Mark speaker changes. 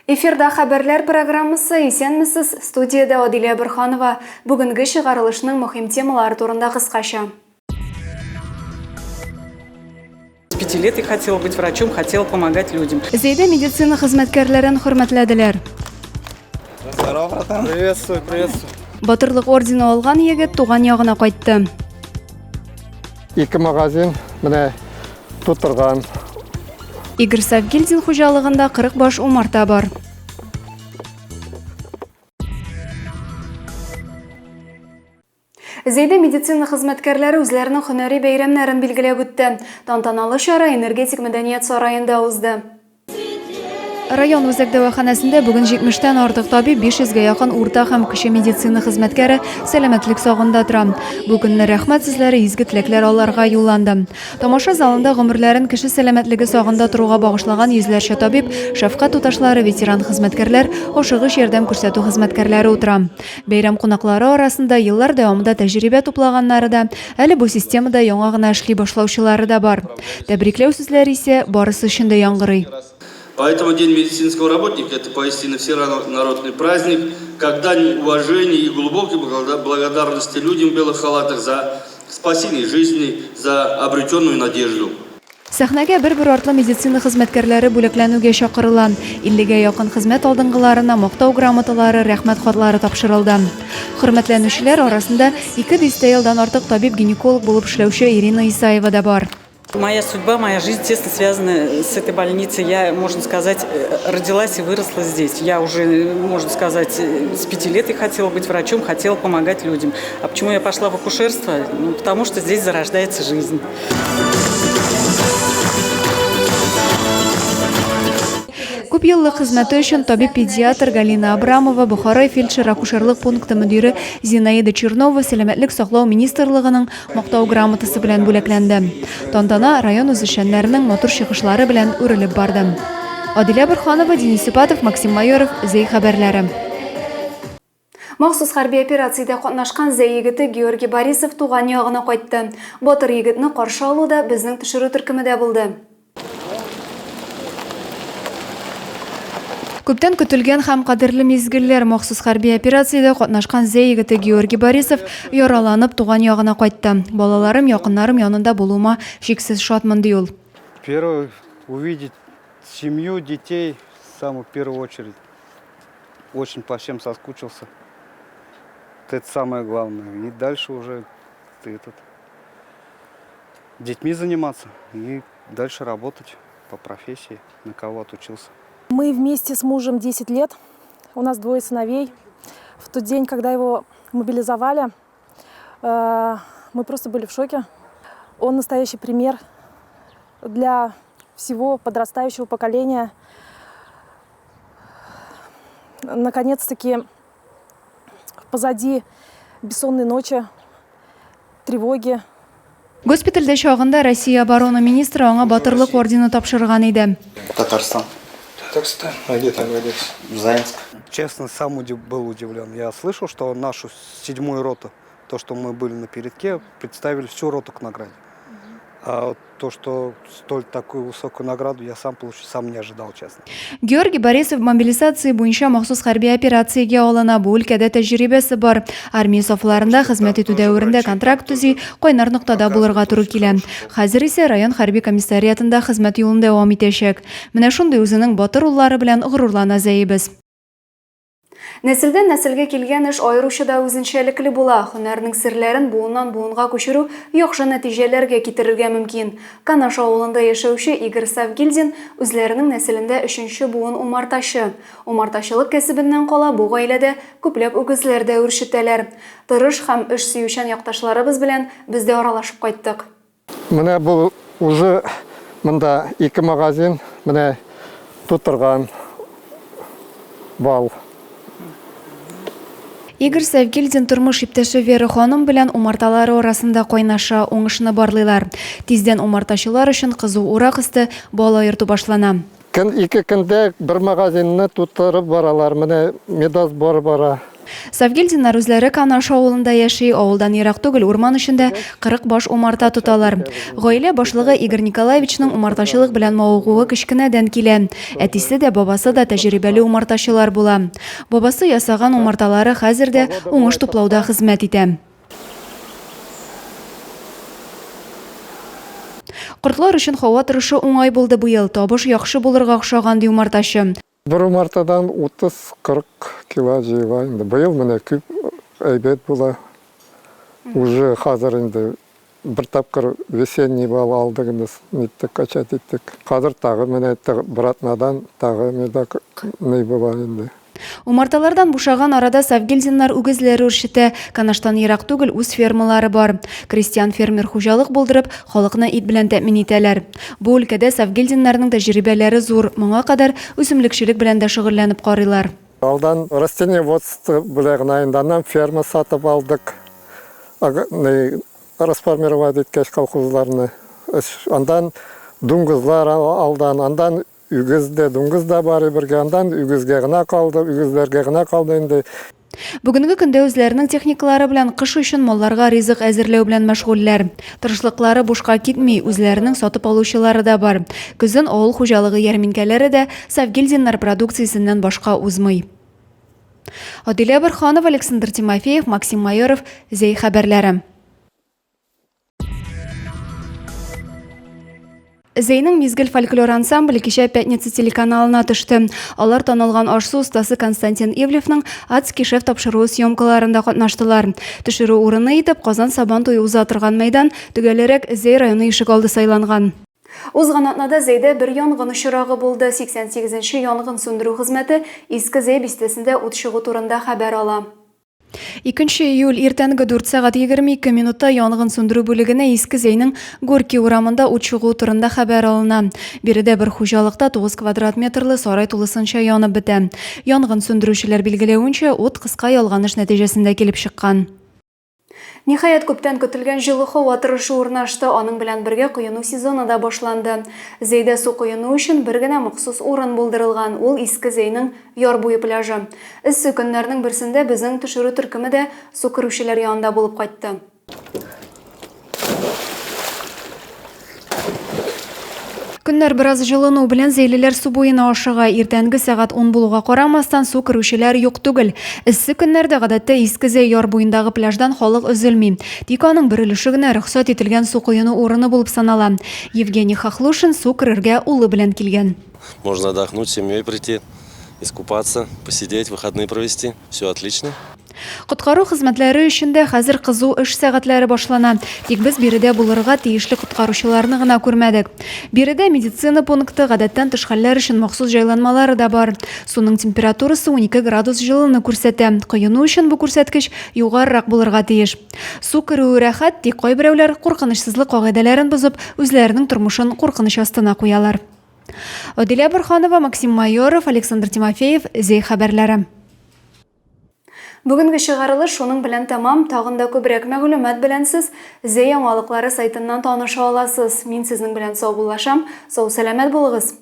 Speaker 1: Эфирда хәбәрләр программасы Исәнмесез, студиядә Адилә Борһанова. Бүгенге чыгарылышның мөһим темалары турында кыскача.
Speaker 2: С пяти лет я хотела быть врачом, хотела помогать людям.
Speaker 1: Зәйдә медицина хезмәткәрләрен хөрмәтләделәр.
Speaker 3: Здорово, братан. Приветствую, приветствую.
Speaker 1: Батырлык ордены алган егет туган ягына кайтты.
Speaker 4: Ике магазин менә тутырган.
Speaker 1: Игорь Савгильдин хуҗалыгында 40 баш умарта бар. Зәйдә медицина хезмәткәрләре үзләренең һөнәри бәйрәмнәрен билгеләп үтте. Тантаналы чара Энергетик мәдәният сараенда узды. Район үзәк дәваханәсендә бүген 70 тән артык табиб, 500 гә якын урта һәм кече медицина хезмәткәре сәламәтлек сагында тора. Бу көнне рәхмәт сүзләре, изге теләкләр аларга юлланды. Тамаша залында гомерләрен кеше сәламәтлеге сагында торуга багышлаган йөзләрчә табиб, шәфкать туташлары, ветеран хезмәткәрләр, ашыгыч ярдәм күрсәтү хезмәткәрләре утыра. Бәйрәм кунаклары арасында еллар дәвамында тәҗрибә туплаганнары да, әле бу системада яңа гына эшли башлаучылары да бар. Тәбрикләү сүзләре исә барысы өчен дә яңгырый.
Speaker 5: Поэтому День медицинского работника – это поистине всенародный праздник, как дань уважения и глубокой благодарности людям в белых халатах за спасение жизни, за обретенную надежду.
Speaker 1: Сәхнәгә бер-бер артлы медицина хезмәткәрләре бүләкләнүгә чакырыла. Иллегә якын хезмәт алдынгыларына Мактау грамоталары, Рәхмәт хатлары тапшырылды. Хөрмәтләнүчеләр арасында ике дистә елдан артык табиб-гинеколог булып эшләүче Ирина Исаева да бар.
Speaker 2: Моя судьба, моя жизнь тесно связана с этой больницей. Я, можно сказать, родилась и выросла здесь. Я уже, можно сказать, с пяти лет я хотела быть врачом, хотела помогать людям. А почему я пошла в акушерство? Ну, потому что здесь зарождается жизнь.
Speaker 1: Күп еллык хезмәте өчен табиб-педиатр Галина Абрамова, Бохарай фельдшер-акушерлык пункты мөдире Зинаида Чернова Сәламәтлек саклау министрлыгының Мактау грамотасы белән бүләкләнде. Тантана район үзешчәннәренең матур чыгышлары белән үрелеп барды. Адилә Борһанова, Денис Ипатов, Максим Майоров, Зәй хәбәрләре. Махсус хәрби операциядә катнашкан Зәй егете Георгий Борисов туган ягына кайтты. Батыр егетне каршы алуда безнең төшерү төркеме дә булды. Күптән көтелгән һәм кадерле мизгелләр махсус хәрби операциядә катнашкан Зәй егете Георгий Борисов яраланып туган ягына кайтты. Балаларым, якыннарым янында булуыма чиксез шатмын, ди ул.
Speaker 3: Первое, увидеть семью, детей, в самую первую очередь. Очень по всем соскучился. Это самое главное. И дальше уже ты этот детьми заниматься и дальше работать по профессии, на кого отучился.
Speaker 6: Мы вместе с мужем 10 лет. У нас двое сыновей. В тот день, когда его мобилизовали, э, мы просто были в шоке. Он настоящий пример для всего подрастающего поколения – Наконец-таки позади бессонные ночи, тревоги.
Speaker 1: Госпитальдә чагында Россия оборона министры аңа Батырлык ордены тапшырган иде.
Speaker 7: Татарстан.
Speaker 3: Татарстан. А где там родился?
Speaker 7: Заинск.
Speaker 3: Честно, сам был удивлен. Я слышал, что нашу седьмую роту, то, что мы были на передке, представили всю роту к награде. А то, что столь такую высокую награду я сам получил, сам не ожидал, честно.
Speaker 1: Георгий Борисов мобилизация буенча махсус хәрби операциягә алына. Бу өлкәдә тәҗрибәсе бар. Армия сафларында хезмәт итү дәверендә контракт төзи, кайнар ноктада булырга туры килә. Хәзер исә район хәрби комиссариатында хезмәт юлын дәвам итәчәк. Менә шундый үзенең батыр уллары белән горурлана Зәебез. Нәселдән нәселгә килгән эш аеруча да үзенчәлекле була. Һөнәрнең серләрен буыннан буынга күчерү яхшы нәтиҗәләргә китерергә мөмкин. Канаш авылында яшәүче Игорь Савгильдин үзләренең нәселендә өченче буын умартачы. Умартачылык кәсебеннән кала бу гаиләдә күпләп үгезләр дә үрчетәләр. Тырыш һәм эш сөючән якташларыбыз белән без дә аралашып кайттык.
Speaker 4: Менә бу уже монда ике магазин менә тутырган бал.
Speaker 1: Игорь Савгильдин тормыш иптәше Вера ханым белән умарталары арасында кайнаша, уңышны барлыйлар. Тиздән умартачылар өчен кызу урак өсте, бал аерту башлана.
Speaker 4: Көн, ике көндә бер магазинны тутырып баралар. Менә медосбор бара.
Speaker 1: Савгильдиннар үзләре Канаш авылында яши, авылдан ерак түгел урман эчендә 40 баш умарта тоталар. Гаилә башлыгы Игорь Николаевичның умартачылык белән мавыгуы кечкенәдән килә. Әтисе дә, бабасы да тәҗрибәле умартачылар була. Бабасы ясаган умарталары хәзер дә уңыш туплауда хезмәт итә. Кортлар өчен һава торышы уңай булды быел, табыш яхшы булырга охшаган, ди умартачы.
Speaker 4: Бер умартадан 30-40 кило җыела инде. Быел менә күп әйбәт була. Уже хәзер инде бер тапкыр весенний бал алдык инде, ниттек, качать иттек. Хәзер тагы менә бер атнадан тагы медок ни була инде.
Speaker 1: Умарталардан бушаган арада Савгильдиннар үгезләр үрчетә. Канаштан ерак түгел үз фермалары бар. Крестьян-фермер хуҗалык булдырып, халыкны ит белән тәэмин итәләр. Бу өлкәдә Савгильдиннарның тәҗрибәләре зур, моңа кадәр үсемлекчелек белән дә шөгыльләнеп карыйлар.
Speaker 4: Алдан растениеводство белән генә инде, аннан ферма сатып алдык, расформировать иткәч колхозларны. Андан дуңгызлар алдан, андан Үгез дә, дуңгыз да бар бергә. Андан үгезгә генә калды, үгезләргә генә калды инде.
Speaker 1: Бүгенге көндә үзләренең техникалары белән кыш өчен малларга ризык әзерләү белән мәшгульләр. Тырышлыклары бушка китми, үзләренең сатып алучылары да бар. Көзен авыл хуҗалыгы ярминкәләре дә Савгильдиннар продукциясеннән башка узмый. Адилә Борһанова, Александр Тимофеев, Максим Майоров, Зәй хәбәрләре. Зәйнең Мизгел фольклор ансамбле кичә Пятница телеканалына төште. Алар танылган аш-су остасы Константин Ивлевның Адский шеф тапшыруы съемкаларында катнаштылар. Төшерү урыны итеп Казан Сабан туе уза торган мәйдан, төгәлрәк Зәй районы ишек алды сайланган. Узган атнада Зәйдә бер янгын очрагы булды. 88 нче янгын сүндерү хезмәте Иске Зәй бистәсендә ут чыгу турында хәбәр ала. Икенче июль иртәнге 4 сәгать 22 минутта янгын сүндерү бүлегенә Иске Зәйнең Горький урамында ут чыгуы турында хәбәр алына. Биредә бер хуҗалыкта 9 квадрат метрлы сарай тулысынча янып бетә. Янгын сүндерүчеләр билгеләвенчә, ут кыска ялганыш нәтиҗәсендә килеп чыккан. Ниһаять, күптән көтелгән җылы һава торышы урнашты, аның белән бергә коену сезоны да башланды. Зәйдә су коену өчен бер генә махсус урын булдырылган, ул Иске Зәйнең яр буе пляжы. Эссе көннәрнең берсендә безнең төшерү төркеме дә су керүчеләр янында булып кайтты. Көннәр бераз җылыну белән зәйлеләр су буена ашыга. Иртәнге сәгать 10 булуга карамастан, су керүчеләр юк түгел. Эссе көннәрдә гадәттә Иске Зәй яр буендагы пляждан халык өзелми. Тик аның бер өлеше генә рөхсәт ителгән су коену урыны булып санала. Евгений Хохлушин су керергә улы белән килгән.
Speaker 5: Можно отдохнуть, с семьей прийти, искупаться, посидеть, выходные провести. Все отлично.
Speaker 1: Коткару хезмәтләре өчен дә хәзер кызу эш сәгатьләре башлана. Тик без биредә булырга тиешле коткаручыларны гына күрмәдек. Биредә медицина пункты, гадәттән тыш хәлләр өчен махсус җайланмалары да бар. Суның температурасы 12 градус җылыны күрсәтә. Коену өчен бу күрсәткеч югарырак булырга тиеш. Су керүе рәхәт, тик кайберәүләр куркынычсызлык кагыйдәләрен бозып, үзләренең тормышын куркыныч астына куялар. Адилә Борһанова, Максим Майоров, Александр Тимофеев, Зәй хәбәрләре. Бүгенге чыгарылыш шуның белән тәмам. Тагын да күбрәк мәгълүмат белән сез Зәй яңалыклары сайтыннан таныша аласыз. Мин сезнең белән саубуллашам. Сау-сәламәт булыгыз!